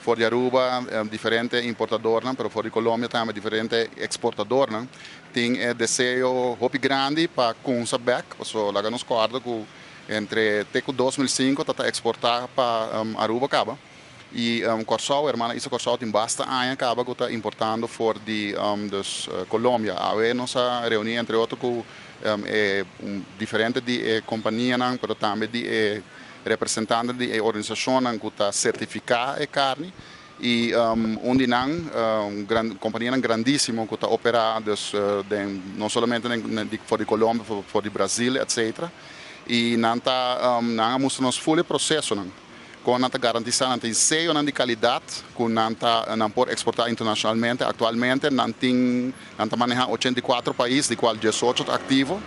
For di Aruba diferente importadornan, pero for di Colombia tambe diferente exportadornan tin e deseo hopi grandi pa cunsa bek, pasobra laga nos corda cu entre te cu 2005 ta ta exporta pa Aruba caba y Corsou, hermana isla Corsou, tin basta aña caba cu ta importando for di dus Colombia. Awe nos a reuni entre otro cu e diferente di e companianan, pero tambe di e representante di e organisacionnan cu ta certifica e carni y un di nan, un gran companianan grandisimo cu ta opera dus den no solamente den for di Colombia, for di Brazil, etc. Y nan ta nan a mustra nos full e procesonan con nan ta garantisa nan tin seyonan di calidad cu nan ta nan por exporta internacionalmente. Actualmente nan tin nan ta maneha 84 pais, di cual 18 ta activo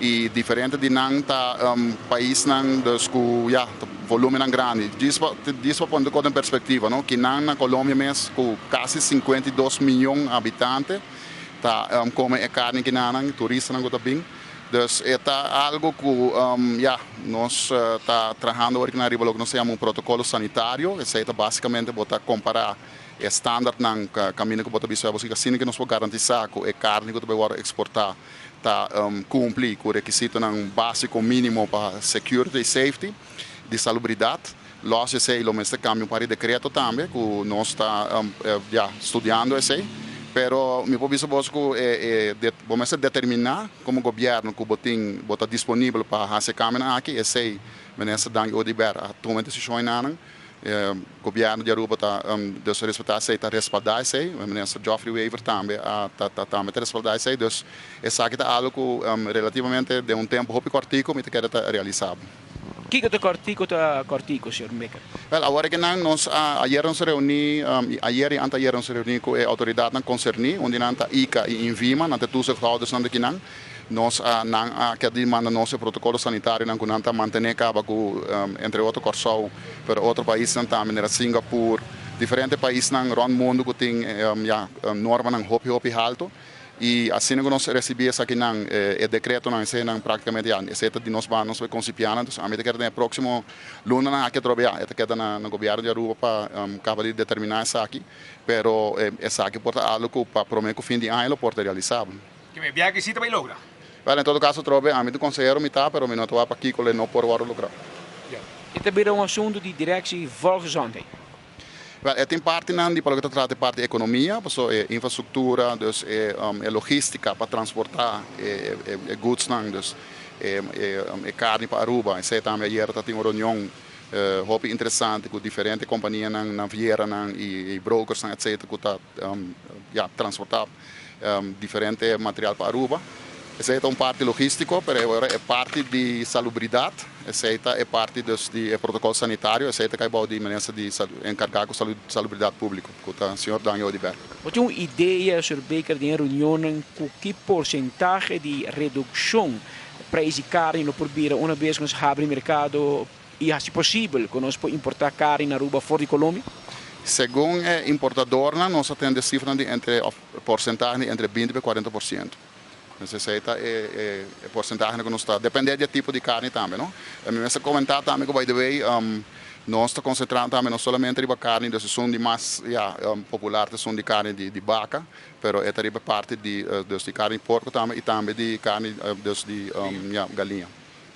y diferente di nan ta paisnan dus cu ya volumennan grandi. Djis pa djis pa pone cos den perspectiva, no, kinan na Colombia mes cu casi 52 miyon habitante ta come e carni kinanan, turistanan cu ta bin. Dus e ta algo cu ya nos ta trahando awor kinan riba loke nos ta yama un protocolo sanitario. Esey ta basicamente bo ta compara e standardnan caminda cu bo ta bisa bo asina cu nos por garantisa cu e carni cu ta bay wordo exporta ta cumpli cu requisitonan basico minimo pa security y safety di salubridad. Los esey lo mester cambia un par di decreto tambe cu nos ta ya studiando esey, pero mi por bisa boso cu e bo mester determina como gobierno cu bo tin bo ta disponibel pa haci e cambionan aki. Esey Minister Dangui Oduber a tuma e decision enanan. Gobierno di Aruba ta dus respeta esey, ta respalda esey. Minister Geoffrey Wever tambe a ta tambe ta respalda esey. Dus esaki ta algo cu relativamente den un tempo hopi cortico mi ta kere ta realisabel. Kico ta cortico ta cortico, señor Bikker? Wel, awor ke nan nos a ayer nos a reuni, ayer y anteayer nos a reuni cu e autoridadnan concerni, un di nan ta ICA y INVIMA, nan ta e toezichthoudersnan di kinan. Nos a nan a keda di manda nos e protocolo sanitarionan cu nan ta mantene caba cu entre otro Corsou, pero otro paisnan tambe manera Singapur, diferente paisnan rond mundo cu tin ya normanan hopi hopi halto. Y asina cu nos recibi esakinan, e decretonan eseinan practicamente ya esei ta di nos banda, nos bay concipianan. Entonces ami ta kere den e proximo lunanan aki atrobe ya e ta keda na gobierno di Aruba pa caba di determina esaki, pero esaki por ta algo cu pa prome cu fin di aña lo por ta realisabel. Ke mi biaha si ta bay logra? Wel, en todo caso atrobe ami ta consehero mi ta, pero mi no ta wak pakico lo e no por wordo logra. E ta bira un asunto di Directie Volksgezondheid. Wel, e tin partinan di pa loke ta trata e parti economia, paso e infrastructura, dus e e logistica pa transporta e e goodsnan, dus e e carni pa Aruba. Esey tambe ayer ta tin un reunion hopi interesante cu diferente companianan, navieranan y brokersnan etcetera cu ta ya transporta diferente material pa Aruba. Esey ta un parti logistico, pero e ora e parti di salubridad, esey ta e parti dus di e protocol sanitario, esey ta cay bao di Minister di encarga cu salubridad publico, cu ta señor Dangui Oduber. Bo tin un idea, señor Baker, den e reunionnan cu ki porcentahe di reduccion prijs di carni lo por bira una bes cu nos habri mercado y haci posibel cu nos por importa carni na Aruba for di Colombia? Segun e importadornan nos a tende cifranan di entre of porcentahe di entre 20 pa 40%. Entonces esey ta e e porcentahenan cu nos ta depende di e tipo di carni tambe, no. Mi mester comenta tambe cu by the way nos ta concentrando tambe no solamente riba carni, dus esun di mas ya popular ta esun di carni di baca, pero e ta riba e parti di dus di carni porco tambe y tambe di carni dus di ya galiña.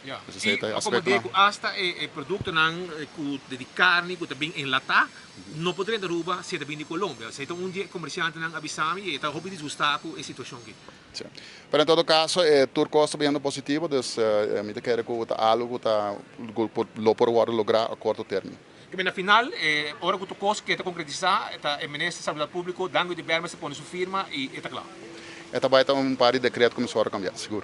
Ya, i a komand'é ku asta e produktonan ku ta di karni ku ta bin enlatá no por drenta Aruba si e ta bin di Colombia. Esei ta un di e komersiantenan a bisa mi i e ta hopi disgustá ku e situashon aki. Sí. Pero en todo kaso e tur kos ta bayendo positivo, dus mi ta kere ku ta algu ku ta ku lo por wòrdu lográ a korto término. Kibé na final, e ora ku tur kos ke ta konkretisá, ta e Minister di Salubridat Públiko, Dangui de Berma, mester pone su firma i e ta kla. E ta bai ta un par di dekreto ku mester wòrdu kambiá, sigur.